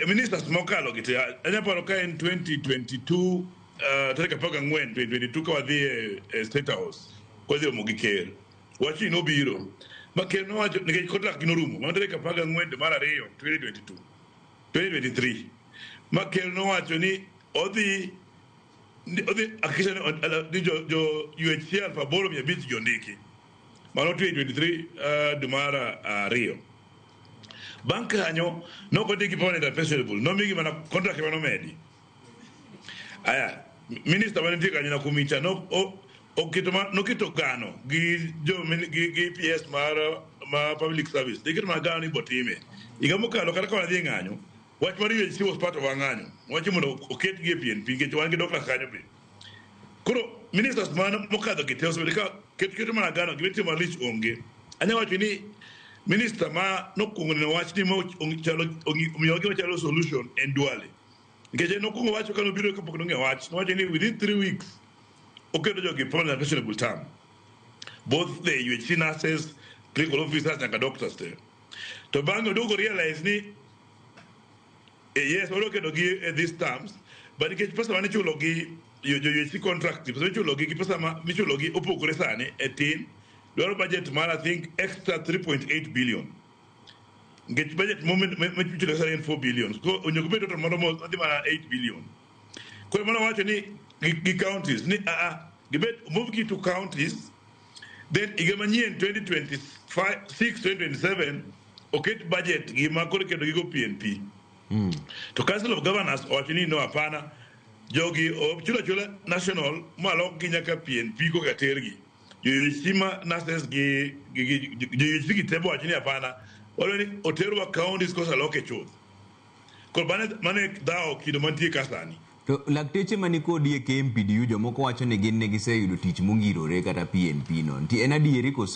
Ministers mokalo gi te, anya paro ka en 2022, tarik 14 2022, ka wadhi e State House, kwadhi romo gi ker, wachni nobiro ma ker nowacho nikech contract gi norumo mano tarik 14 dwe mar ariyo 2022 2023, ma ker nowacho ni odhi hakikisha ni jo UHC 8500 gi ondiki. Mano 2023, dwe mar ariyo. Bang' kanyo nok ondiki permanent and pensionable, nomigi mana contract ema nomedi. Aya, minister manitie kanyo Nakumicha no oketo noketo gano gi jo gi PS mar ma public service. Giketo mana gano ni botime. Higa mokalo kata ka wadhi e ng'anyo, wach mar UHC was part of our ng'anyo. Wacho mondo oket gi e PNP nikech wan gi doctors kanyo be. Koro ministers man mokadho gi te osebedo ka keto mana gano, gima itimo malich onge. Anya wacho ni minister ma nokwongo neno wach ni chalo omiyowa gima chalo solution en Duale. Nikech en nokwongo wacho ka nobiro kapok nong'eyo wach, nowacho ni within 3 weeks oketo jogi permanent and pensionable term. Both the UHC nurses, clinical officers nyaka doctors te. To bang'e oduogo realize ni yes, wadwa keto gi e these terms, but nikech pesa mane ichulo gi jo UHC contract, pesa michulo gi pesa ma michulo gi opogore sani e tin, dwaro budget mar, I think, extra 3.8 billion. Nikech budget michulo sani en 4 billion. So onego bed total moro modhi mana 8 billion. Koro mano wacho ni gi counties ni gibed move gi to counties, then higa manyien 2026 2027 oket budget gi ma koro iketo gigo PNP. To Council of Governors owacho ni no, hapana, jogi ochulo achula national malok gi nyaka PNP koka tergi. Jo UHC ma nurses gi jo UHC gi tebo wacho ni hapana, wadwa ni oterwa counties kosaloke chuth. Koro mane dhawo kido mantie ka sani. To lakteche mani kodi e KMPDU, jomoko wacho ni gin ne giseyudo tich mongirore kata PNP no. Nti en adieri koso?